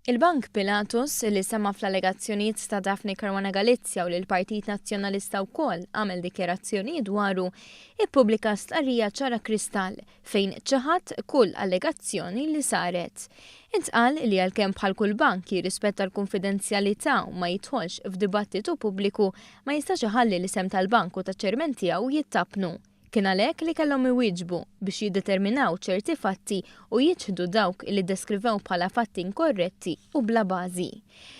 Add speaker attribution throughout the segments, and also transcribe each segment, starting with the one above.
Speaker 1: Il-Bank Pilatus, li semma fl-allegazzjonijiet ta' Daphne Caruana Galizia u li l-Partit Nazzjonalista wkoll għamel dikjarazzjonijiet dwaru, ippubblika stqarrija ċara kristall fejn ċaħad kull allegazzjoni li saret. Intqal li għalkemm bħal kull bank jirrispetta l-kunfidenzjalità u ma jidħolx f'dibattitu pubbliku, ma jistax iħalli l-isem tal-bank u taċ-ċermen tiegħu jittappnu. Kien għalhekk li kellhom iwieġbu biex jiddeterminaw ċerti fatti u jiċħdu dawk li ddeskrivew bħala fatti inkorretti u bla bażi.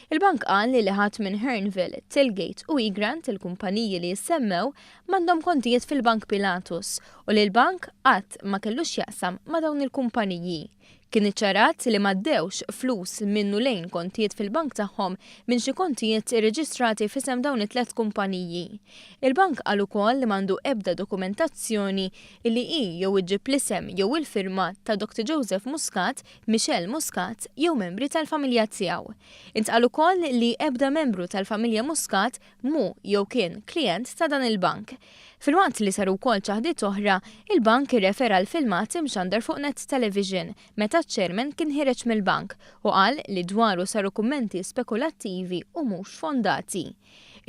Speaker 1: Il-bank qal li ħadd minn Hearnville, Tillgate u Egrant, il-kumpaniji li jissemmew, m'għandhom kontijiet fil-Bank Pilatus u li l-bank qatt ma kellu x'jaqsam ma' dawn il-kumpaniji. Kien iċċarat li m'għaddewx flus minn u lejn kontijiet fil-bank tagħhom minn xi kontijiet irreġistrati f'isem dawn it-tlett kumpaniji. Il-bank qal ukoll li m'għandu ebda dokumentazzjoni li hi jew iġġib l-isem jew il-firma ta' Doctor Joseph Muscat, Michelle Muscat jew membri tal-familja tiegħu. Intqal ukoll li ebda membru tal-familja Muscat mhu jew kien klijent ta' dan il-bank. Filwaqt li saru wkoll ċaħdiet oħra, il-bank irrefera għal filmat imxandar fuq Net Television meta ċ-chairman kien ħiereġ mill-bank u qal li dwaru saru kummenti spekulattivi u mhux fondati.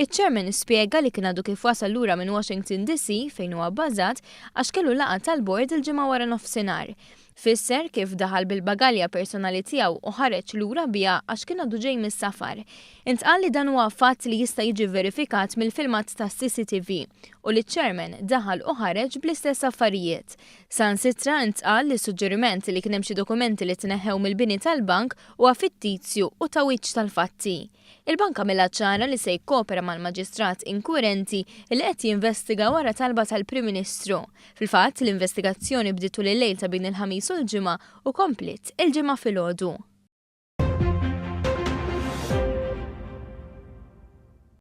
Speaker 1: Iċ-chairman spjega li kien għadu kif wasal lura minn Washington DC fejn huwa bbażat għax kellu laqgħa tal-bord il-Ġimgħa wara nofsinhar. Fisser kif daħal bil-bagalja personali tiegħu u ħareġ lura biha għax kien għadu ġej mis-safar. Intqal li dan huwa fatt li jista' jiġi verifikat mill-filmat tas-CCTV u li ċ-chairman daħal u ħareġ bl-istess affarijiet. Saħansitra intqal li s-suġġeriment li kien hemm xi dokumenti li tneħħew mill-bini tal-bank huwa fittizju u tgħawwiġ tal-fatti. Il-bank għamilha ċara li se jikkopera mal-maġistrat inkwirenti li qed jinvestiga wara talba tal-Prim Ministru. Fil-fatt, l-investigazzjoni bdiet tul il-lejl ta' bejn il-Ħamis u l-Ġimgħa u kompliet il-Ġimgħa filgħodu.